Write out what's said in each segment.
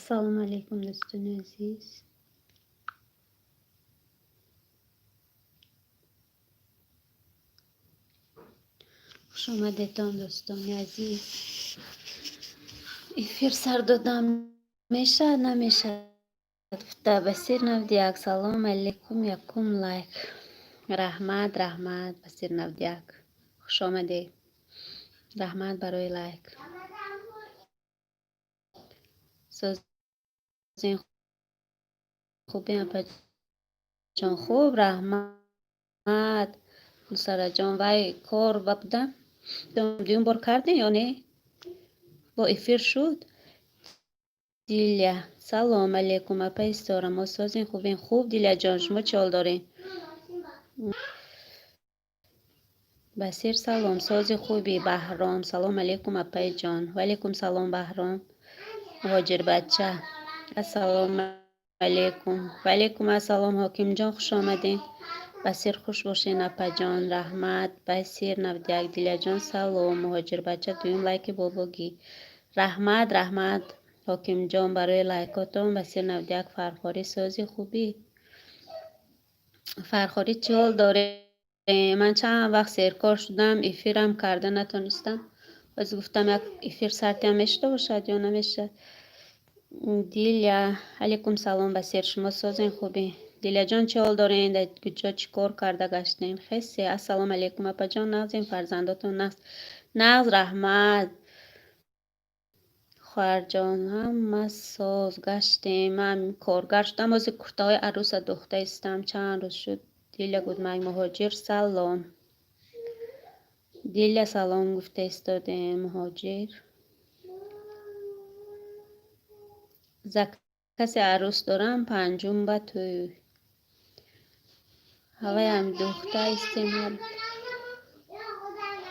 Ассалому алайкум, дӯстони азиз. Хушомадетон, дӯстони азиз. Эфир сар додам мешавад, намешавад? Гуфта Басир 91. Салом алейкум, якум лайк. Раҳмат, раҳмат, Басир 91. Хуш омадед. Раҳмат барои лайк. Созин, хубем, апаҷон? Хуб, раҳмат, Гулсараҷон. Вай кор ба будам. Дуюм бор кардем ё не? Бо эфир шуд? Диля, салом алейкум, апаи Ситора. Мо созем, хубем. Хуб, Диляҷон, шумо чӣ ҳол доред? Басир, салом, сози, хуби. Баҳром, салом алейкум, апаиҷон. Ваалейкум салом, Баҳром. Муҳоҷирбача, ассалому алейкум. Ваалейкум ассалом, Ҳокимҷон, хуш омадед. Басир, хуш бошен, апаҷон. Раҳмат, Басир 91. Диляҷон, салом. Муҳоҷирбача, дуюм лайки бобогӣ. Раҳмат, раҳмат, Ҳокимҷон, барои лайкотон. Басир 91. Фархорӣ, сози, хубӣ? Фархорӣ, чӣ ҳол дорем? Ман чанд вақт серкор шудам, эфирам карда натонистам. Боз гуфтам, як эфир сартиам мешуда бошад ё намешавад. Диля, алейкум салом, Басир, шумо созен, хубӣ? Диляҷон, чӣ ҳол дорен? Дар куҷо чӣ кор карда гаштем? Хесе. Ассалому алейкум, апаҷон, нағзем, фарзандотон нағз? Нағз, раҳмат, хоҳарҷон, ҳама соз гаштем. Ман коргар шудам, ҳозир куртаҳои арӯса духта истам, чанд рӯз шуд. Диля гудмай. Муҳоҷир, салом. Диля, салом гуфта истодем. Муҳоҷир, закази арӯс дорам, панҷум ба тӯй ҳаваям духта истем.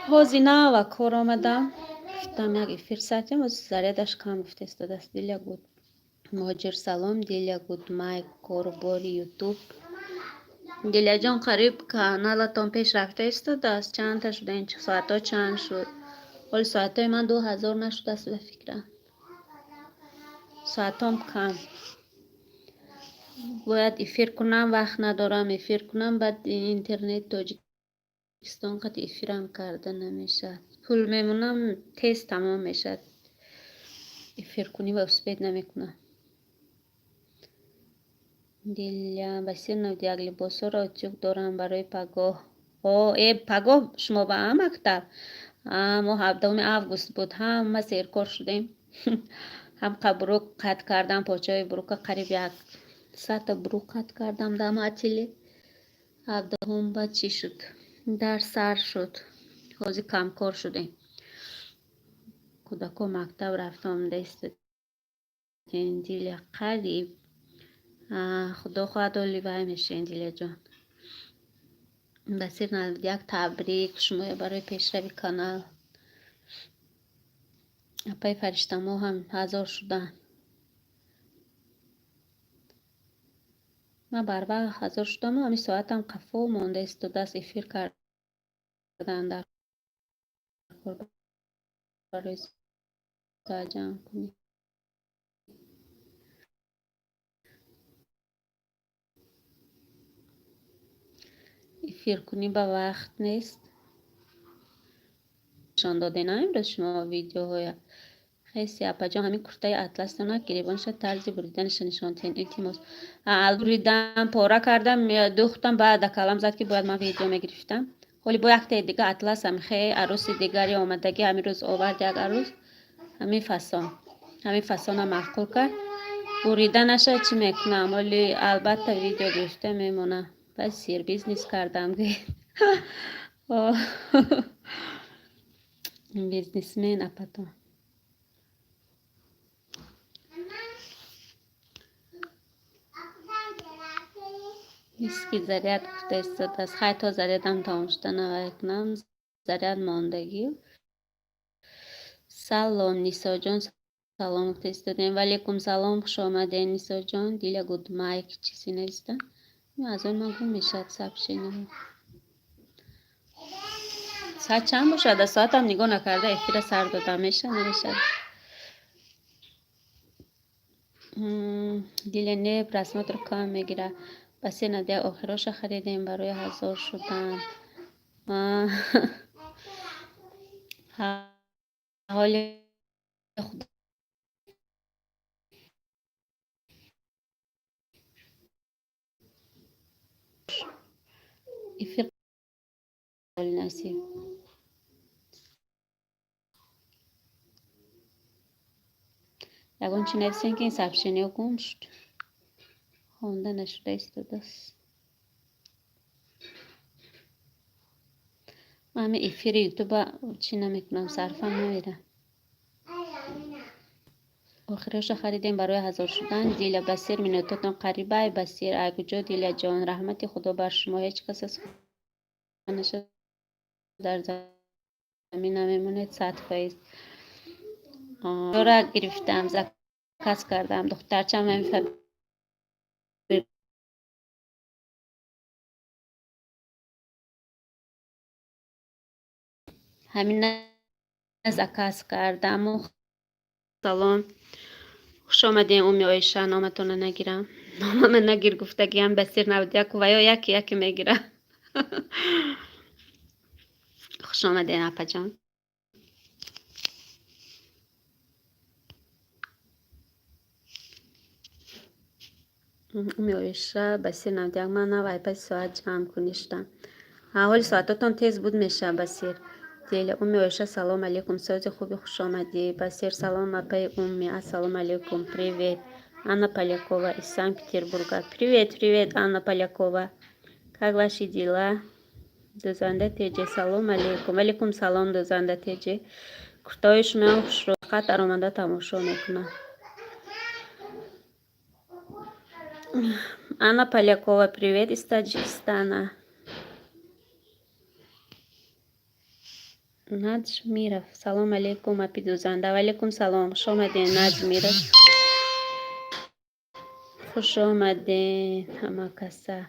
Ҳози нава кор омадам, гуфтам, як эфир сартем, ҳози зарядаш кам гуфта истодааст. Диля гуд. Муҳоҷир, салом. Диля гудмай, корубори Ютуб. Диляҷон, қариб каналатон пеш рафта истодааст. Чандта шуда? Соатҳо чанд шуд? Ҳоли соатҳои ман 2000 нашудааст, ба фикрам. Соатҳом кам. Бояд эфир кунам, вақт надорам эфир кунам. Баъд интернет Тоҷикистон қати эфирам карда намешавад. Пул мемонам, тез тамом мешавад. Эфир кунӣ ва успеть намекунам. Диля, Басир 91, либосҳоро утюг дорам барои пагоҳ. О, э, пагоҳ шумо ба мактаб? Мо 17-уми август буд, ҳама серкор шудем. Ҳам бурук қатъ кардам, почаҳои бурука, қариб 100-та бурук қатъ кардам дар ателе. 17-ум ба чӣ шуд? Дарс сар шуд. Ҳозир камкор шудем. Кӯдако мактаб рафта омада истодем. Диля, қариб. Худо хоҳад, оли вай мешавем, Диляҷон. Басир 91, табрик шумоя барои пешрави канал. Апаи Фариштамо ҳам 1000 шуданд. Ман барвақт 1000 шудаму ҳамин соатам қафо монда истодааст, эфир кардан дар кор барои соат ҷамъ кунӣ. Эфиркунӣ ба вақт нест. Нишон додем на имрӯз шумо видеоҳоя? Хеси, апаҷон, ҳамин куртаи атласро гиребонша, тарзи буриданаша нишон диҳед, илтимос. Буридам, пора кардам, духтам, баъд калам зад, ки бояд ман видео мегирифтам. Ҳоли бо яктаи дига атласам хе арӯси дигари омадагӣ ҳамин рӯз овард як арӯс. Ҳамин фасон. Ҳамин фасона маъқул кард. Буриданаша чӣ мекунам? Ҳоли албатта видео гирифта мемонам. Басир, бизнес кардам гӯед. Бизнесмен апатон. Ниски заряд гуфта истодааст. Хай, то зарядам тамом шуда навай кунам. Заряд мондагӣ. Салом, Нисоҷон, салом гуфта истодем. Ваалейкум салом, хуш омадед, Нисоҷон. Диля гудмайк чизе нависта. Аз он ман гум мешавад сообщениҳо. Соат чанд бошад? Соатам нигоҳ накарда эфира сар додам. Мешавад, намешавад? Диля, не, просмотр кам мегира. Ба се надия охироша харидем барои 1000 шудан. Ҳоли худо. Эфир насиб. Ягон чи нависем, ки ин сообщениё гум шуд, хонда нашуда истодааст. Ман ҳамин эфири ютуба чӣ намекунам, сарфам намерам. Охироша харидем барои 1000 шудан. Диля, Басир, минутотон қарибай. Басир, ай куҷо, Диляҷон? Раҳмати Худо бар шумо. Ҳеҷ кас аз хонаша дар замин намемонед, 100%. Ора гирифтам, заказ кардам. Духтарчам ҳамин ҳамина заказ кардаму. Салом, хуш омадем, Уми Оиша. Номатона нагирам, номама нагир гуфтагиам. Басир 91 ва ё яке яке мегира. Хуш омадем, апаҷон. Уми Оиша, Басир 91. Ман нав айпаси соат ҷамъ куништам. Ҳоли соатотон тез буд мешавад, Басир. Деля, Уми Оиша, салом алейкум, сози хуби, хуш омадӣ. Басир, салом, апаи Умми, ассалому алейкум, привет. Анна Полякова из Санкт-Петербурга. Привет, привет, Анна Полякова. Как ваши дела? Дузанда Теҷе, салом алейкум. Алейкум салом, Дузанда Теҷе. Куртаҳои шумоам хушрӯ, фақат даромада тамошо мекунам. Анна Полякова, привет из Таджикистана. Наҷмиров, салом алейкум, апи дузанда. Валейкум салом, хуш омадем, Наҷмиров. Хуш омадем, ҳама каса.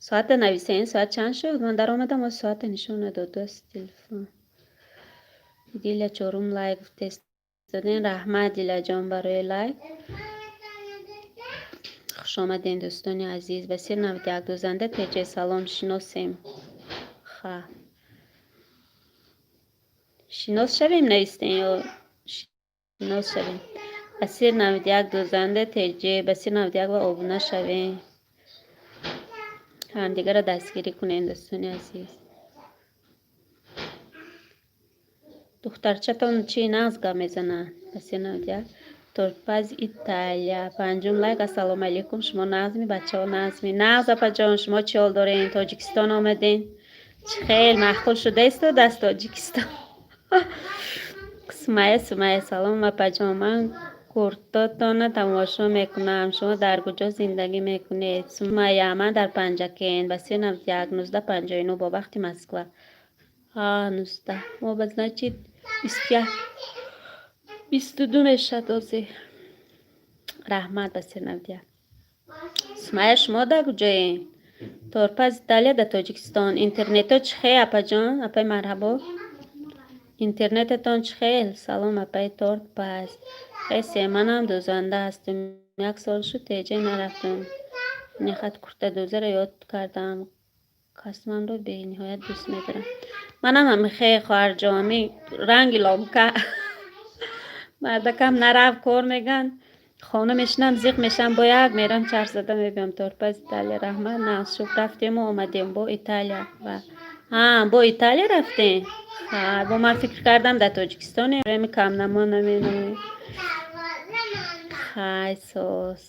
Соата нависен, соат чанд шуд? Ман даромадам, оз соата нишон надодааст телефон. Диля, чорум лайк гуфтест доден. Раҳмат, Дилаҷон, барои лайк. Хуш омадем, дӯстони азиз. Басир 91, дузанда Теҷе, салом, шиносем. Ха. Шинос шавем навистен ё шинос шавем? Басир 91, дузанда Теҷе, Басир 91 ва обуна шавем. Ҳамдигарро дастгирӣ кунем, дӯстони азиз. Духтарчатон чӣ нағз гап мезанад? Басир 91. Тортпаз Италия. Панҷум лайк. Ассалому алейкум. Шумо нағзми, бачаҳо нағзми? Нағз, апаҷон, шумо чӣ ҳол дорем? Тоҷикистон омадем. Чӣ хел маъқул шуда истодааст Тоҷикистон. Сумая, Сумая, салом, апаҷон. Ман куртотонро тамошо мекунам. Шумо дар куҷо зиндагӣ мекунед? Сумая, ман дар Панҷакент. Басир 91, 19:59 бо вақти Москва. Ҳа, 19. Мо ба значит 21. 22 мешавад ҳозир. Раҳмат, Басир 91. Сумая, шумо дар куҷоед? Торпаз Италия, дар Тоҷикистон. Интернето чӣ хел, апаҷон? Апаи марҳабо. Интернетатон чӣ хел? Салом, апаи тортпаз. Хесе, манам дӯзанда ҳастам. Як сол шуд теҷа нарафтам. Нехат куртадӯзаро ёд кардам. Касбамро бениҳоят дӯст медорам. Манам ҳамихе, хоҳарҷон, ҳами ранги ломка. Мардакам нарав кор меган. Хона мешинам, зиқ мешавам, бо як мерам чарх зада мебиём. Торпаз Италия, раҳмат, нағз шуд. Рафтему омадем бо Италия ва ҳа, бо Италия рафтем. Ҳа, бо ман фикр кардам дар Тоҷикистонем. Ами камнамо наменомем. Хай, соз.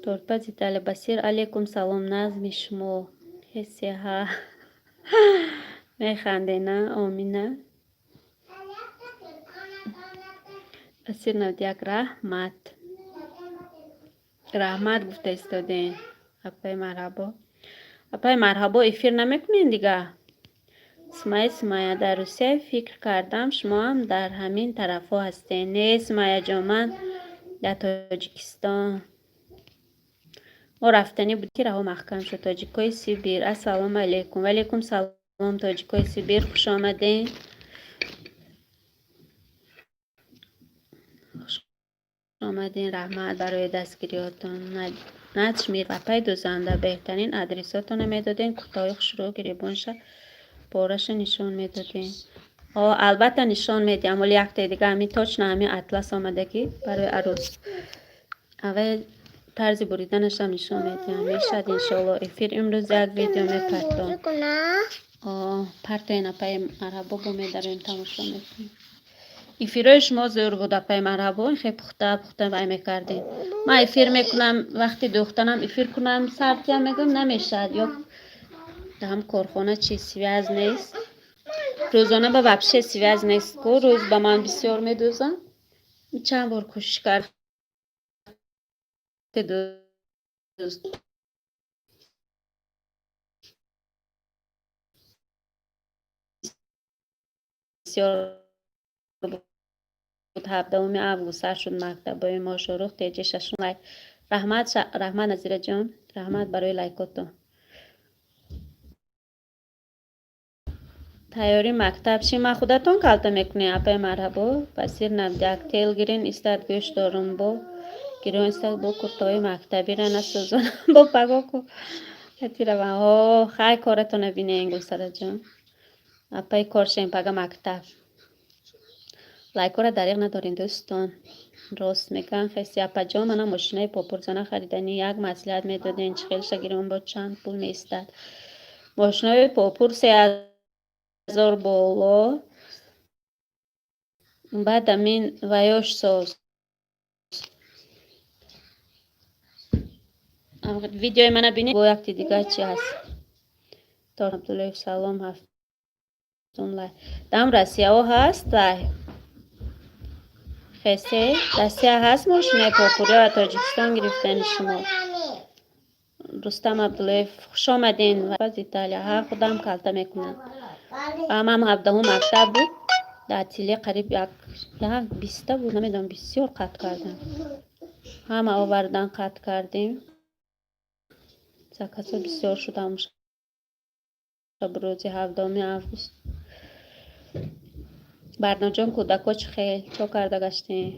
Тортпаз Италия, Басир, алейкум салом, нағзми шумо? Ҳесе, ҳа. Механде, на, Омина? Басир 91, раҳмат. Раҳмат гуфта истодем. Апаи марҳабо. Апаи марҳабо, эфир намекунед дигар? Сумая, Сумая, дар Русия фикр кардам, шумоам дар ҳамин тарафҳо ҳастед. Не, Сумаяҷон, ман дар Тоҷикистон. Мо рафтанӣ буд, ки раҳо маҳкам шуд. Тоҷикои Сибир, ассалому алайкум. Ваалайкум салом, тоҷикои Сибир, хуш омадем. Хуш омадем, раҳмат барои дастгириётон. Наҷмир апай дӯзанда, беҳтарин адресотонро медодем, куртаҳои хушрӯ, гиребонша, пораша нишон медодем. О, албатта нишон медиҳам, вале яктаи дига ҳамин точно ҳамин атлас омадагӣ барои арӯс. Аввал тарзи буриданашам нишон медиҳам. Мешад иншоалло эфир имрӯз як видео мепартом. О, партоен апаи марҳабо, бо медароем, тамошо мекунем. Эфирҳои шумо зӯр буд, апаи марҳабо, хеле пухта пухта вай мекардем. Ман эфир мекунам, вақти духтанам эфир кунам, сартиям мегӯям, намешад. Ё ҳам корхона чи связь нест. Рӯзона ба вообще связь нест ку, рӯз ба ман бисёр медӯзам. Чанд бор кӯшиш кард бисёр буд. 17 август сар шуд мактабҳои мо. Шорух теҷи шашум лайк. Раҳмат, раҳмат, Назираҷон, раҳмат барои лайкотон. Тайёри мактаб чӣ? Ман худатон калта мекунед, апаи марҳабо? Басир навдяк тел гирин истад, гӯш дорум, бо гирон истад, бо куртаҳои мактабира насӯзонам, бо паго ку катиравам. О, хай, коратона бинен, Гулсараҷон. Апаи коршем, пага мактаб. Лайкҳоро дариғ надорем, дӯстон. Рост мегӯян хеси апаҷон, мана мошинаи попурзана харидани, як маслиҳат медоден, чӣ хел шагирон, бо чанд пул меистад? Мошинаи попур 3000 боло, баъд амин ваёш соз. Видеои мана бинед, бо якти дига чи ҳаст. Тор Абдуллоев, салом, ҳафтум лайк. Дам Россияҳо ҳаст лай. Хесе, Россия ҳаст мошинаи попуриё аз Тоҷикистон гирифтани шумо. Рустам Абдуллоев, хуш омаден аз Италия. Ҳа, худам калта мекунам. Ман 17-ум мактаб буд. Дар ателе қариб як 20-та буд, намедонам, бисёр қатъ кардам. Ҳама овардан, қатъ кардем. Заказҳо бисёр шудам рӯзи 17 август. Барноҷон, кӯдако чӣ хел? Чо карда гаштем?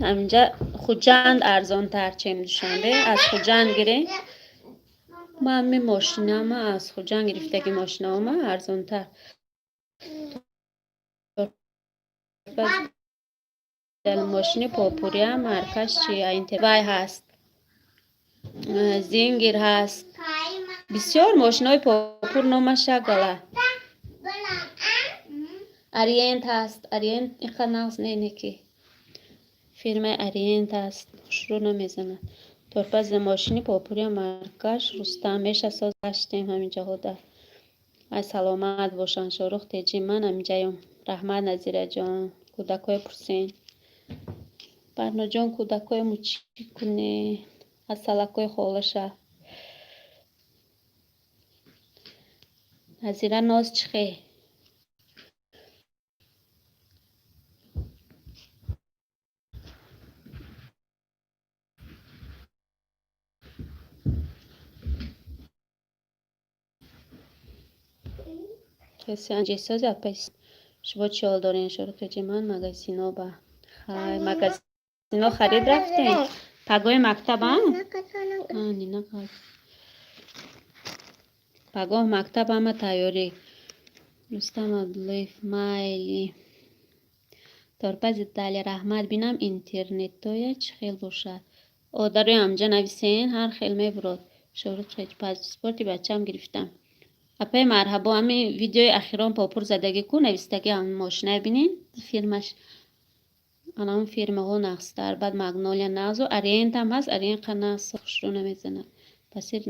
Ҳаминҷа Хуҷанд арзонтар, чем Душанбе. Аз Хуҷанд гирем. Ман ми мошинама аз Хуҷанд гирифтаги, мошинаома арзонтар. Мошини попурия маркаш чи? Вай ҳаст. Зингер ҳаст. Бисёр мошинои попур номаш гала. Ориент ҳаст. Ориент инқадр нағз не, неки. Фирмаи Ориент ҳаст. Хушрӯ намезанад. Торпази мошини попурия маркаш Рустам меша соз гаштем ҳаминҷаҳода. Ай, саломат бошанд, Шорух теҷи, ман ҳаминҷаём. Раҳмат, Назираҷон. Кӯдакҳое пурсен. Барноҷон, кӯдакҳое чӣ кунед? Аз салакҳои холаша. Назира ноз чӣ хел? Касе апай, шумо чӣ ҳол дорен, Шорух теҷи? Ман магазино ба. Хай, магазино харид рафтем. Пагоҳи мактаб, а? Нина, пагоҳ мактаб, ҳама тайёрӣ. Рустам Абдуллоев, майли. Торпази Италия, раҳмат, бинам интернетоя чӣ хел бошад. О, дарои ҳамҷа нависен, ҳар хел мебурод. Шорух паспорти бачаам гирифтам. Апаи марҳабо, ҳами видеои ахирон попур задагӣ ку, навистагӣ ҳам мошина бинен, фирмаш. Анам фирмаҳо нағзтар, баъд Магнолия нағзу Ориент ҳам ҳаст, Ориент қа нағз хушрӯ намезанад. Басир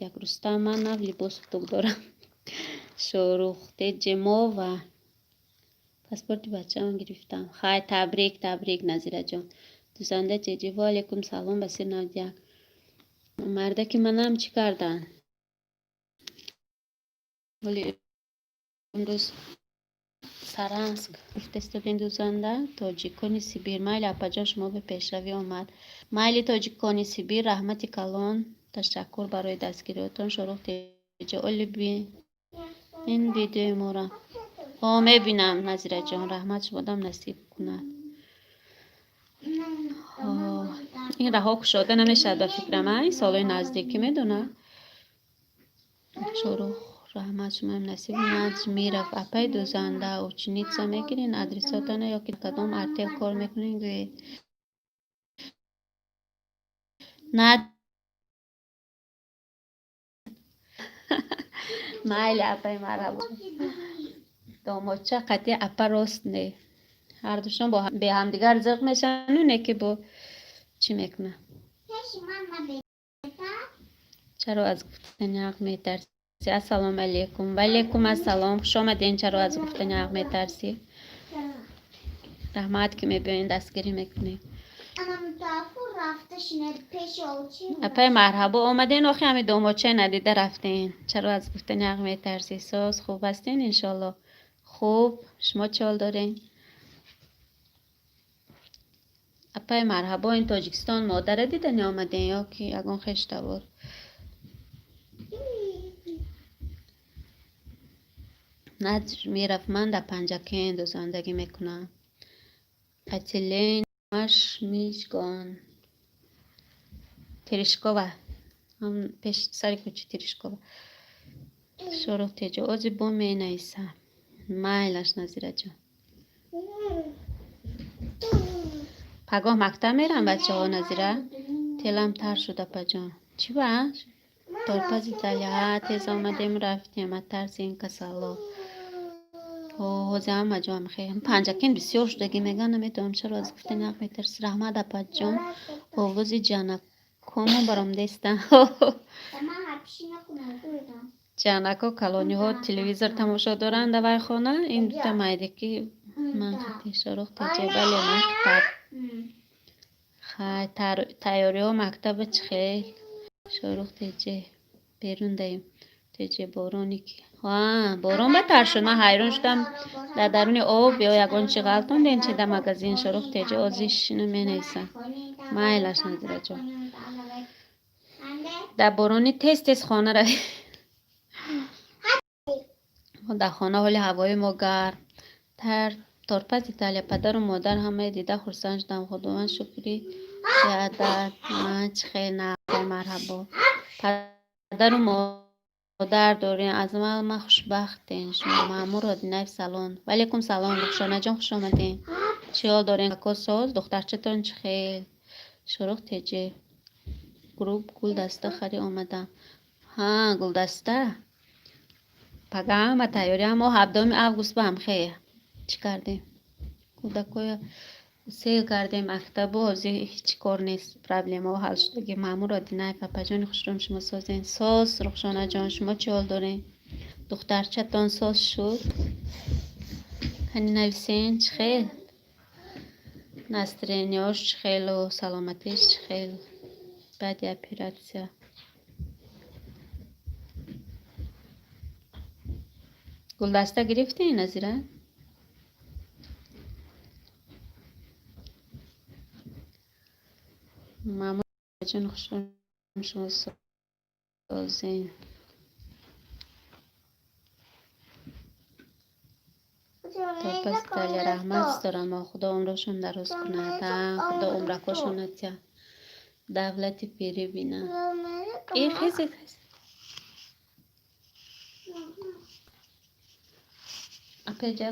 як Рустам, ман нав либос худук дорам. Шорух Теҷемова, паспорти бачаам гирифтам. Хай, табрик, табрик, Назираҷон. Дӯзанда Теҷи, ва алайкум салом, Басир 91. Мардаки манам чӣ карданд? Вале имрӯз Саранск гуфтестодин дӯзанда тоҷикони Сибир. Майли, апаҷон, шумо ба пешравӣ омад. Майли, тоҷикони Сибир, раҳмати калон, ташаккур барои дастгириётон. Шорух теҷа оли ин видеои мора. Ҳо, мебинам, Назираҷон, раҳмат, шумодам насиб кунад. Ин раҳо кушода намешавад ба фикрам, ин солҳои наздик ки медонад. Шорух, раҳмат, шумоям насиб. Наҷмиров, апаи дӯзанда, ученица мегирин адресотана ё ки кадом артел кор мекунин, гӯед. На, майли, апаи марҳабо. Домодча қатъи апа рост не. Ҳардушон бе ҳамдигар зиқ мешаванд, не ки бо чӣ мекунад? Чаро аз гуфтани ҳақ метарсӣ? Ассалому алайкум. Ва алайкум ассалом. Хуш омаден. Чаро аз гуфтани ҳақ метарсӣ? Раҳмат, ки мебиёен, дастгирӣ мекунед. Апаи марҳабо, омаден, охи ҳами домодчаи надида рафтен. Чаро аз гуфтани ҳақ метарсӣ? Соз, хуб ҳастен, иншолло. Хуб, шумо чӣ ҳол дорен? Апаи марҳабо, ин Тоҷикистон модара дидани омаден ё ки ягон хештавор? Наҷмиров, ман дар Панҷакент дӯзандагӣ мекунам. Ателен Мижгон. Терешкова. Пеш сари кӯчи Терешкова. Шорух теҷа ози бо менависам. Майлаш, Назираҷон. Пагоҳ мактаб мерам бачаҳо, Назира? Телам тар шуд, апаҷон. Чӣ ба? Торпази Италия. Ҳа, тез омадем, рафтем аз тарси ин касалло. Ҳози ҳама ҷо ҳам хел. Панҷакент бисёр шудагӣ мегӯянд, намедонам чаро аз гуфтани ҳақ метарсӣ. Раҳмат, апаҷон. Овози ҷанакҳомо баромадестан. Ҷанако калониҳо телевизор тамошо доранд дар вайхона. Ин дута майдаки ман хати Шорух теҷа, бале, мактаб. Хай, тайёриҳо мактаба чӣ хел? Шорух теҷе берун даем. Теҷе борони ки. Ҳа, борон батар шуд. Ман ҳайрон шудам, дар даруни об ё ягон чи ғалтондем чи дар магазин. Шорух теҷе озиш шину менависам. Майлаш, Назираҷон. Дар борони тез тез хона равем. Дар хона ҳоли ҳавои мо гарм. Тар торпаз Италия, падару модар ҳамаи дида хурсанд шудам. Худованд шукри беадад. Ман чӣ хел на, марҳабо. Падару модар дорем. Аз ман хушбахтен шумо. Маъмур Одинаев, салом. Ва алайкум салом, Рухшонаҷон, хуш омаден. Чӣ ҳол дорен? Како соз? Духтарчатон чӣ хел? Шорух теҷе. Груп гулдаста хари омадам. Ҳа, гулдаста? Пага ҳама тайёрӣ, мо 17 август ба ҳам хел чӣ кардем? Кӯдакоя сел кардем мактабу, ҳозир ҳеҷ кор нест, проблемаҳо ҳал шудагӣ. Маъмур Одинаев, апаҷони хушрӯм, шумо созен? Соз, Рухшонаҷон, шумо чӣ ҳол дорен? Духтарчатон соз шуд? Кани нависен, чӣ хел? Настроение ш чӣ хелу саломатиш чӣ хел баъди оператсия? Гулдаста гирифтӣ, Назира? Маъмурҷон, хушрӯм, шумо созен? Торпаз Италия, раҳмат дорам, худо умрашон дароз кунад. Худо умракошон атя. Давлати пирӣ бинад. И хези хез. Апа, иҷоза.